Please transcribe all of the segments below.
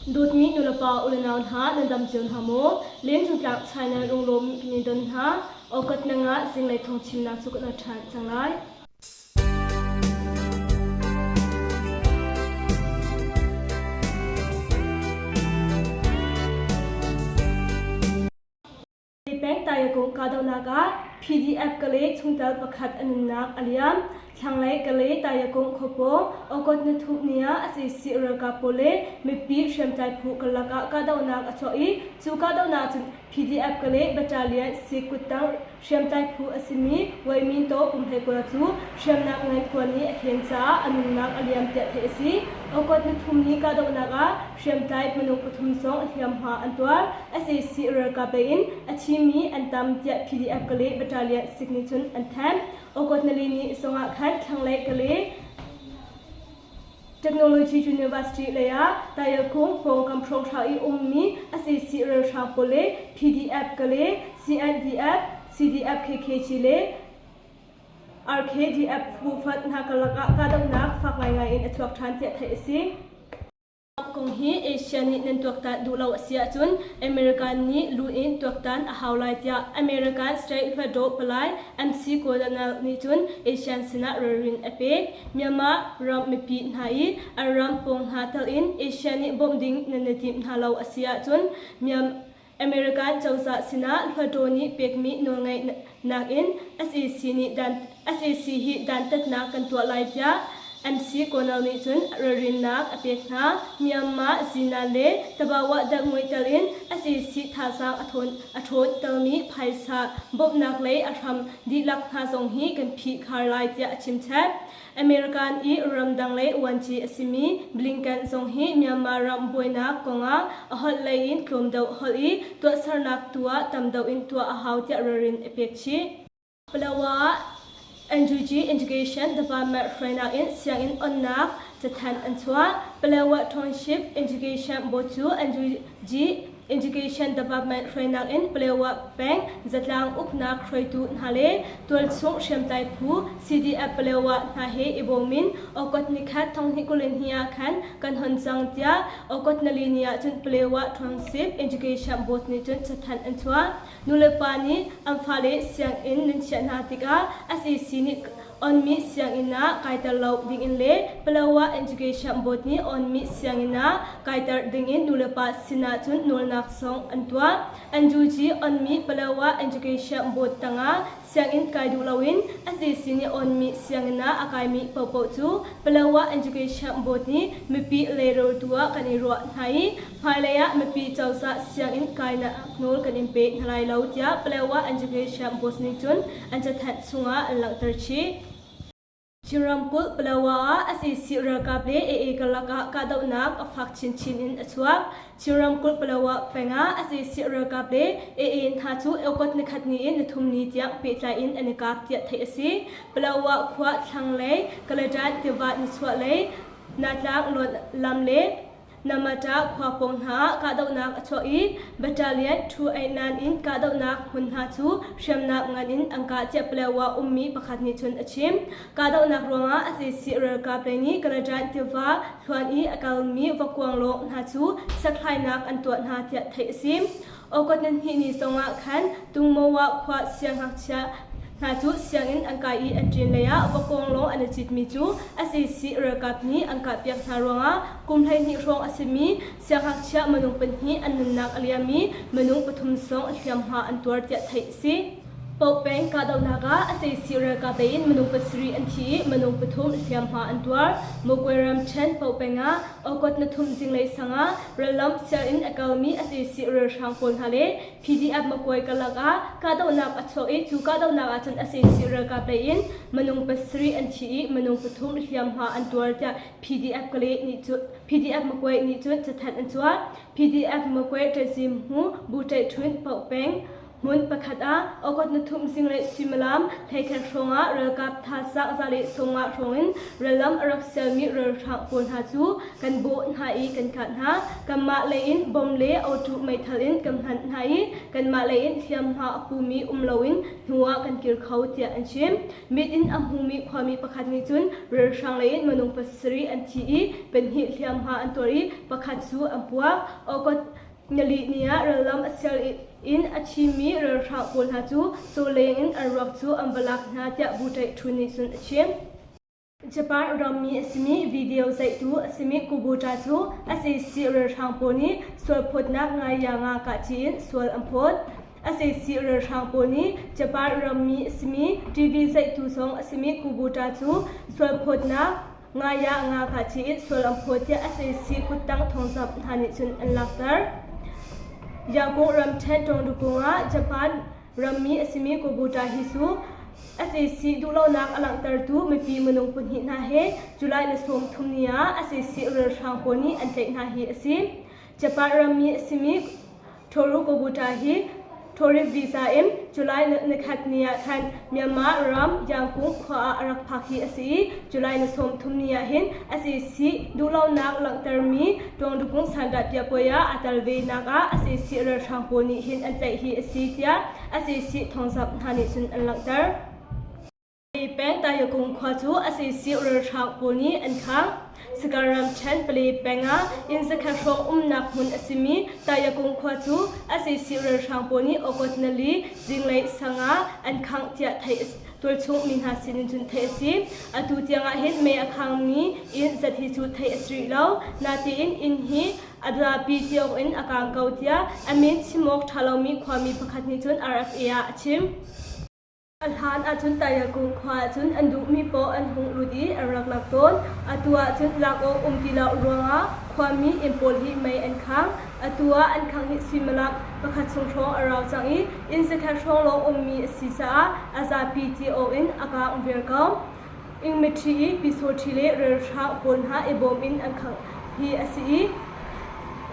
Dawtmi nulepa ulenau hna nan dam cio hna maw? Lengcungtlak China runglawm kan in don hna. Awkat na ngah zinglei thawngchimnak cu kan ṭhan cang lai. Peng Tayakung kahdohnak ah PDF Kalay chungtel pakhat a nunnak a liam. Thlanglei Kalay Tayakung khuapawng Okot Nathup ni ah sac ralkap pawl le mipi hriamtlai phu karlak ah kahdohnak a chuak i cu kahdohnak cun PDF Kalay Battalion sik kuttang Hriamtlai phu a simi Wai Taw kum 29 cu hriamnak ngan kuan nih a khen caah a nunnak a liam tiah theih a si. Okot nithum ni kahdohnak ah hriamtlai minung pathum zong hliamhma an tuar. Sac ralkap lei in a thimi an tam tiah PDF Kalay Battalion sik nih cun an thanh. Okot nali ni zongah khan thlanglei Kalay Technology University lei ah Tayakung pawngkam hrawnghrang i ummi sac ralhrang pawl le PDF Kale, CNDF, CDF KKG le RKDF buhfat hna karlak ah kahdohnak fak ngaingai in a chuak ṭhan tiah theih a si. Kong hi Asia nih nan tuaktan duh lo a si ahcun American nih lu in tuaktan a hau lai tiah American State Hluttaw Palai MC Colonel nih cun ASEAN sinah ralrin a pek. Myanmar ram mipi hna i an ram pawng hna tel in Asia nih bawmh ding nan i timh hna lo a si ahcun American cozah sinah Hluttaw nih pekmi nawlngeihnak in sac nih dan sac hi dantatnak kan tuah lai tiah MC Connell nih cun ralrinnak a pek hna. Myanmar zinan le Tabawa datmui tel in sac thazaang a thawn a ṭhawntermi phaisa bawmhnak lei a hram dihlak hna zong hi kan phihkhar lai tiah a chimchap. American i ramdang lei uanci a simi Blinken zong hi Myanmar ram buainak kongah a holh lei in tlawm deuh holh i tuahsernak tu ah tam deuh in tuah a hau tiah ralrin a pek chih. Palawa ah NUG Education Department hruainak in sianginn onnak cathanh an chuah. Palawa Township Education Board cu NUG Education Department hruainak in Palewa peng zatlang uknak hruaitu hna le tualchung hriamtlai phu CDF Palewa hna he i bawm in August nikhat thonghnih 22 ah khan kan hon cang tiah August nali ni ah cun Palewa Township Education Board nih cun cathanh an chuah. Nulepa nih an fale sianginn nan chiah hna tikah sac nih onmi sianginn ah kaiter lo dingin le Palawa Education Board nih onmi sianginn ah kaiter dingin nulepa sinah cun nawlnak zong an tuah. NUG onmi Palawa Education Board tangah sianginn kai duh loin sac nih onmi sianginn ah a kaimi paohpaoh cu Palawa Education Board nih mipi leirultu ah kan i ruah hna i hmailei ah mipi cozah sianginn kainak nawl kan in pe hna lai lo tiah Palawa Education Board nih cun an cathanh chungah an langhter chih. Chin ramkulh Palawa ah sac ralkap le AA karlak ah kahdohnak a fak chinchin in a chuak. Chin ramkulh Palawa peng ah sac ralkap le AA hna cu August nikhat ni in nithum ni tiang pehtlai in an i kap tiah theih a si. Palawa khua thlanglei Kaladan tiva nichuahlei Natlang lam le Namata khua pawng hna ah kahdohnak a chuak i Battalion 289 in kahdohnak hmun hna cu hriamnam ngan in an kah tiah Palawa ummi pakhat nih cun a chim. Kahdohnak ruangah sac ralkap lei nih Kaladan tiva thluan i a kalmi vakuanglawng hna cu sakhlainak an tuah hna tiah theih a si. August nihnih ni zongah khan Tungmoa khua siangngakchia hna cu sianginn an kai i an ṭin lei ah vakuanglawng an i citmi cu sac ralkap nih an kahpiak hna ruangah kum 12 hrawng a simi siangngakchia minung pahnih an nunnak a liam i minung pathum zong hliamhma an tuar tiah theih a si. Paukpeng kahdohnak ah sac ralkap lei in minung pasarih an thi i minung pathum hliamhma an tuar. Magway ramṭhen Paukpeng ah August nithum zinglei sang ah rallam sial in a kalmi sac ralhrang pawl hna le PDF Magway karlak ah kahdohnak a chuak i cu kahdohnak ah cun sac ralkap lei in minung pasarih an thi i minung pathum hliamhma an tuar tiah PDF Kalay nih cun PDF Magway nih cun cathanh an chuah. PDF Magway ṭaizim hmu Bu Ṭaih Ṭhun Paukpeng. Hmun pakhat ah August ni thum zinglei suimilam 11 hrawng ah ralkap thazaang 150 hrawng in rallam a rak sialmi ralhrang pawl hna cu kan bawh hna i kan kah hna. Kanmah lei in bom le autu meithal in kan hman hna i kanmah lei in hliamhma a pumi um loin hnu ah kan kir kho tiah an chim. Mit in a hmumi khuami pakhat nih cun ralhrang lei in minung pasarih an thi i pahnih hliamhma an tuar i pakhat cu an puak. August Nili ni ah rallam a sial in a thimi ralhrang pawl hna cu cawleng in an ruak cu an va lak hna tiah Bu Ṭaih Ṭhun nih cun a chim. Japan rammi a simi video zaihtu a simi Kubota cu sac ralhrang pawl nih sualphawtnak ngaianga kahci in sual an phawt. Sac ralhrang pawl nih Japan rammi a simi TV zaihtu zong a simi Kubota cu sualphawtnak Ngai ah nga kha chi in sual an phawt tiah sac kuttang thawngzamh hna nih cun an langhter. Yangon ramṭhen Tawngdukung ah Japan rammi a simi Kubota hi cu sac duhlonak a langhtertu mipi minung pahnih hna he July ni 30 ni ah sac ralhrang pawl nih an tlaih hna hi a si. Japan rammi a simi Toru Kubota hi tourist visa in July nikhat ni ah khan Myanmar ram Yangon khua ah a rak phak hi a si i July ni 30 ni ah hin sac duhlonak langhtermi Tawngdukung sandah piahpuai ah aa tel ve nak ah sac ralhrang pawl nih hin an tlaih hi a si tiah sac thawngzamh hna nih cun an langhter. Peng Tayakung khua cu sac ralhrang pawl nih an khang. Sagaing ramṭhen Pale peng ah inn zakhat hrawng umnak hmun a simi Tayakung khua cu sac ralhrang pawl nih August nali zinglei sang ah an khangh tiah theih a si. Tualchung mi hna sinin cun theih a si. Atu tiang ah hin mei a khangmi inn zat hi cu theih a si rih lo. Natein inn hi a zapi ti awk in a kaang ko tiah a min chim awk ṭha lomi khuami pakhat nih cun RFA ah a chim. A hlan ahcun Tayakung khua ahcun an duhmi paoh an hung lut i an rak lak tawn. Atu ahcun lak awk um ti lo ruangah khuami inn pawl hi mei an khang. Atu ah an khangh hi suimilam pakhat chung hrawng a rau cang i inn zakhat hrawng lawng ummi a si caah a zapi ti awk in a kaang viar ko. Ingmiṭhi i pisawṭhi le ralhrang pawl hna i bawm in an khangh hi a si i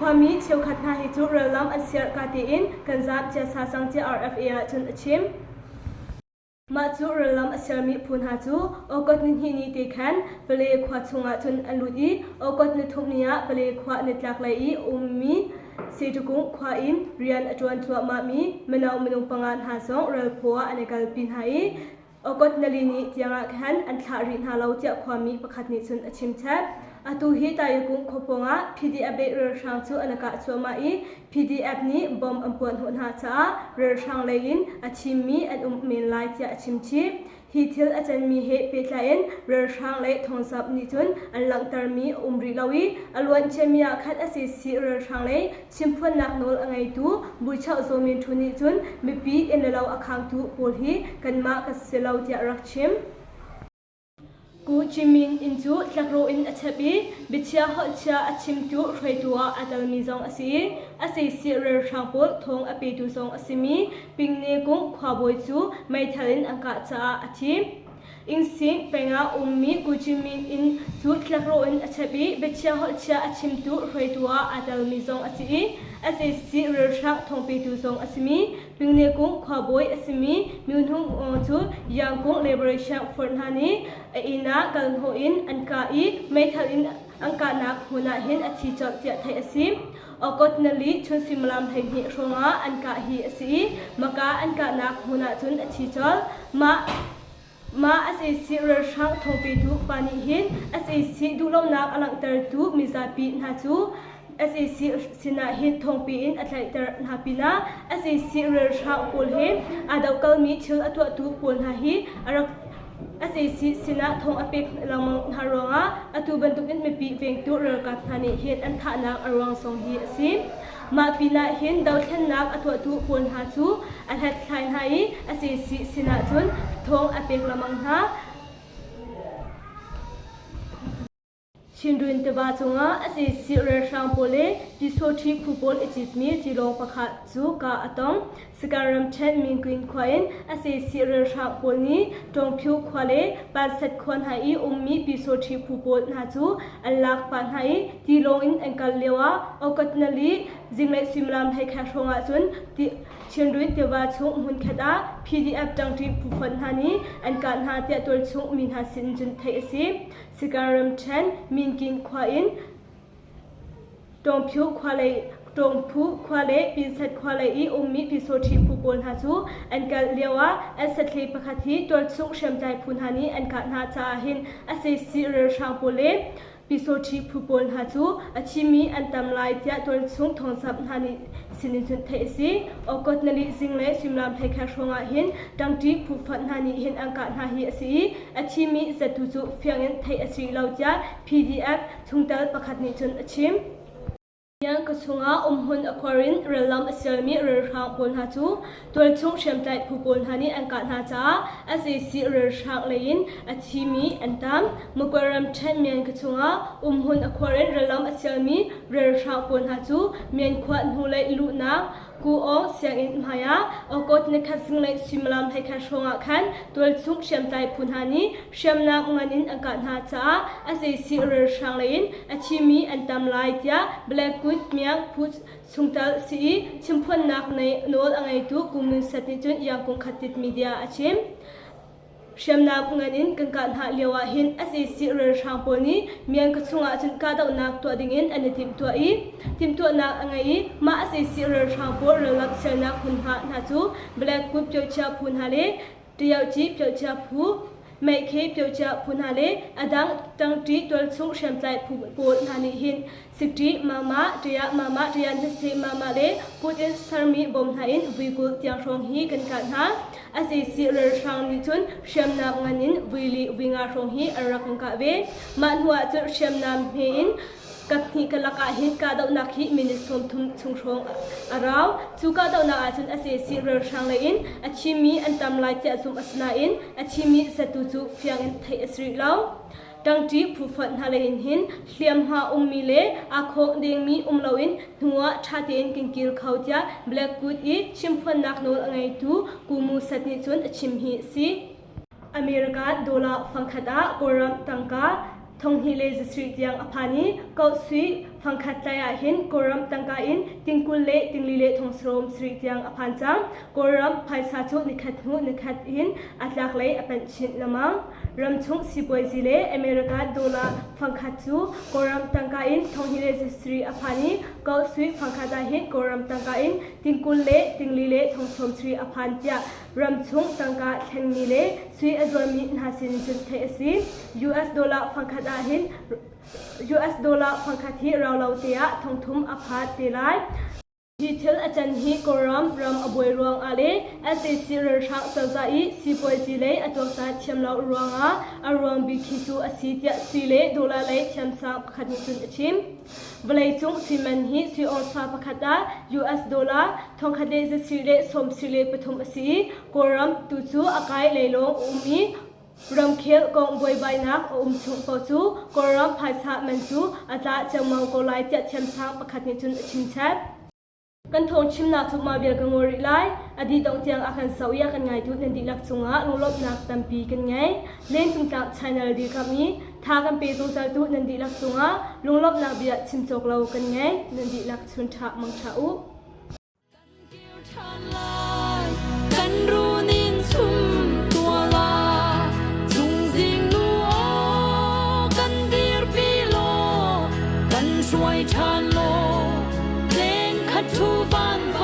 khuami cheukhat hna hi cu rallam an siarh ka tein kan zaam ciasa cang tiah RFA ah cun a chim. Mah cu rallam a siarmi phu hna cu August nihnih ni te khan Pale khua chungah cun an lut i August nithum ni ah Pale khua nitlaklei i a ummi Setukung khua in rian a ṭuan cuahmahmi mino minung panga hna zong ralphaw ah an i kalpi hna i August nali ni tiangah khan an thlah rih hna lo tiah khuami pakhat nih cun a chim chap. Atu hi Tayakung khua pawngah PDF le ralhrang cu an i kah cuahmah i PDF nih bomb an puahhnawh hna caah ralhrang lei in a thimmi an um men lai tiah a chim chih. Hi thil a canmi he pehtlai in ralhrang le thawngzamh nih cun an langhtermi a um rih lo i a luanciami ah khan sac ralhrang lei Chimphuannak nawl a ngeitu Buichoh Zaw Min Htun nih cun mipi inn le lo a khangtu pawl hi kanmah kan si lo tiah a rak chim. Ku Chimin inn cu tlakrawh in a chep i biachia holhchia a chimtu hruaitu ah aa telmi zong a si i a seisih ralhrang pawl thawng a petu zong a simi Pingne Kung khuabawi cu meithal in an kah caah a thi. Innsing peng ah ummi Ku Chimin inn cu tlakrawh in a chep i biachia holhchia a chimtu hruaitu ah aa telmi zong a si i sac ralhrang thawngpetu zong a simi Pingne Kung khuabawi a simi Myo Hnung Aung cu Yangkung Liberation Front hna nih a inn ah kalhnawh in an kah i meithal in an kahnak hmun ah hin a thi colh tiah theih a si. August nali chun suimilam 12 hrawng ah an kah hi a si i maka an kahnak hmun ah cun a thi colh. Mah Mah sac ralhrang thawngpetu pa nih hin sac duhlonak a langhtertu mizapi hna cu sac sinah hin thawngpi in a tlaihter hna pinah sac ralhrang pawl he aa dohkalmi thil a tuahtu pawl hna hi a rak sac sinah thawng a pek lengmang hna ruangah atu bantukin mipi vengtu ralkap hna nih hin an thahnak a ruang zong hi a si. Mah pinah hin dothlennak a tuahtu pawl hna cu a hlathlai hna i a sac sinah cun thawng a pek lengmang hna. Chindwin tiva cungah sac ralhrang pawl le Pyusawṭhi phu pawl i citmi tilawng pakhat cu kah a tong. Sagaing ramṭhen Minkwin khua in sac ralhrang pawl nih Tawngphyu khua le Pansat khua hna i ummi Pyusawṭhi phu pawl hna cu an lak pah hna i tilawng in an kal lioah Okatnali zinglei suimilam 12 hrawng ahcun Chindwin tiva chung hmunkhat ah PDF ṭangṭi phu fonh hna nih an kah hna tiah tualchung mi hna sin cun theih a si. Sagaing ramṭhen Minkin khua in Tawngphyu khua lei Tawngphu khua le Pinsat khua lei i ummi Pyusawṭhi phu pawl hna cu an kal lioah an sathle pakhat hi tualchung hriamtlai phu hna nih an kah hna caah hin a sac ralhrang pawl le Pyusawṭhi phu pawl hna cu a thimi an tam lai tiah tualchung thawngzamh hna nih sinin cun theih a si. Okot nali zing le suimilam 12 hrawng ah hin ṭangṭi phu fonh hna nih hin an kah hna hi a si i a thimi zatu cu fiang in theih a si lo tiah PDF chungtel pakhat nih cun a chim. Niang ka chungah umhmun a khuar in rallam a sialmi ralhrang pawl hna cu tualchung hriamtlai phu pawl hna nih an kah hna caah sac ralhrang lei in a thimi an tam. Magway ramṭhen Mian ka chungah umhmun a khuar in rallam a sialmi ralhrang pawl hna cu Mian khua hnulei luhnak Ku-aw sianginn hmaiah Okot nikhat zinglei suimilam 12 hrawng ah khan tualchung hriamtlai phu hna nih hriamnam ngan in an kah hna caah sac ralhrang lei in a thimi an tam lai tiah Blackwood Miang phu chungtel si i chimphuannak nawl a ngeitu Ku Mun Sat nih cun Yangkung Khatit Media a chim. Hriamnam ngan in kan kah hna lio ah hin sac ralhrang pawl nih Myanka chungah cun kahdohnak tuah dingin an i timhtuah i timhtuahnak a ngei i mah sac ralhrang pawl rallamh sialnak hmunhma hna cu Black Group Pyochia phu hna le Tayauci Pyochia phu, Meikhe Pyochia phu hna le a dang ṭangṭi tualchung hriamtlai phu pawl hna nih hin Sikṭi mama, ṭia mama, ṭia hnase mama le kut in sermi bawm hna in vui 20 tiang hrawng hi kan kah hna. Sac ralhrang nih cun hriamnam ngan in vui li vui nga hrawng hi an rak kan kah ve. Mah hnu ah cun hriamnam hme in kaphnih karlak ah hin kahdohnak hi minute 30 chung hrawng a rau. Cu kahdohnak ah cun sac ralhrang lei in a thimi an tam lai tiah zumh a si nain a thimi zatu cu fiang in theih a si rih lo. Ṭangṭi phu fonh hna lei in hin hliamhma ummi le aa khawng dengmi um loin hnuah ṭha tein kan kir kho tiah Blackwood i chimphuannak nawl a ngeitu Ku Mu Sat nih cun a chim hi a si. America dollar fangkhat ah Kawlram tangka 2100 tiang a phan i Kohsui fangkhat tlai ah hin Kawlram tangka in ting 20 le ting li le thong sawm sarih tiang a phan cang. Kawlram phaisa cu nikhat hnu nikhat in a tlak lei a panh chin lengmang. Ramchung sipuaizi le America dollar fangkhat cu Kawlram tangka in 12 le sarih a phan i Kohsui fangkhat ah hin Kawlram tangka in ting 20 le ting li le thong sawm sarih a phan tiah ramchung tangka thlengmi le sui a zuarmi hna sin cun theih a si. US dollar fangkhat ah hin US dollar fangkhat hi rau lo te ah thongthum a phat te lai. Hi thil a can hi Kawlram ram a buai ruangah le sac ralhrang cozah i sipuaizi lei a tuaktan thiam lo ruangah a ruang bik hi cu a si tiah sui le dollar lei thiamsang pakhat nih cun a chim. Vawleicung sui man hi sui onsa pakhat ah US dollar 1,173 a si i Kawlram tu cu a kai lei lawng a um i Ramkhel kong buaibainak a um chung paoh cu Kawlram phaisa man cu a tla ceomao ko lai tiah thiamsang pakhat nih cun a chimchap. Kan thawng chimnak cu mah vial ka ngol rih lai. A dih dongh tiang a kan soh i a kan ngaitu nan dihlak cungah lunglawmhnak tampi kan ngei. Lengcungtlak channel dirkamh i tha kan pe zungzaltu nan dihlak cungah lunglawmhnak bia chim cawk lo kan ngei. Nan dihlak chun ṭha mang ṭha u. Kan runin chum tuala chungzing nu aw kan dirpi law kan hruai ṭhan law leng khat thu van va.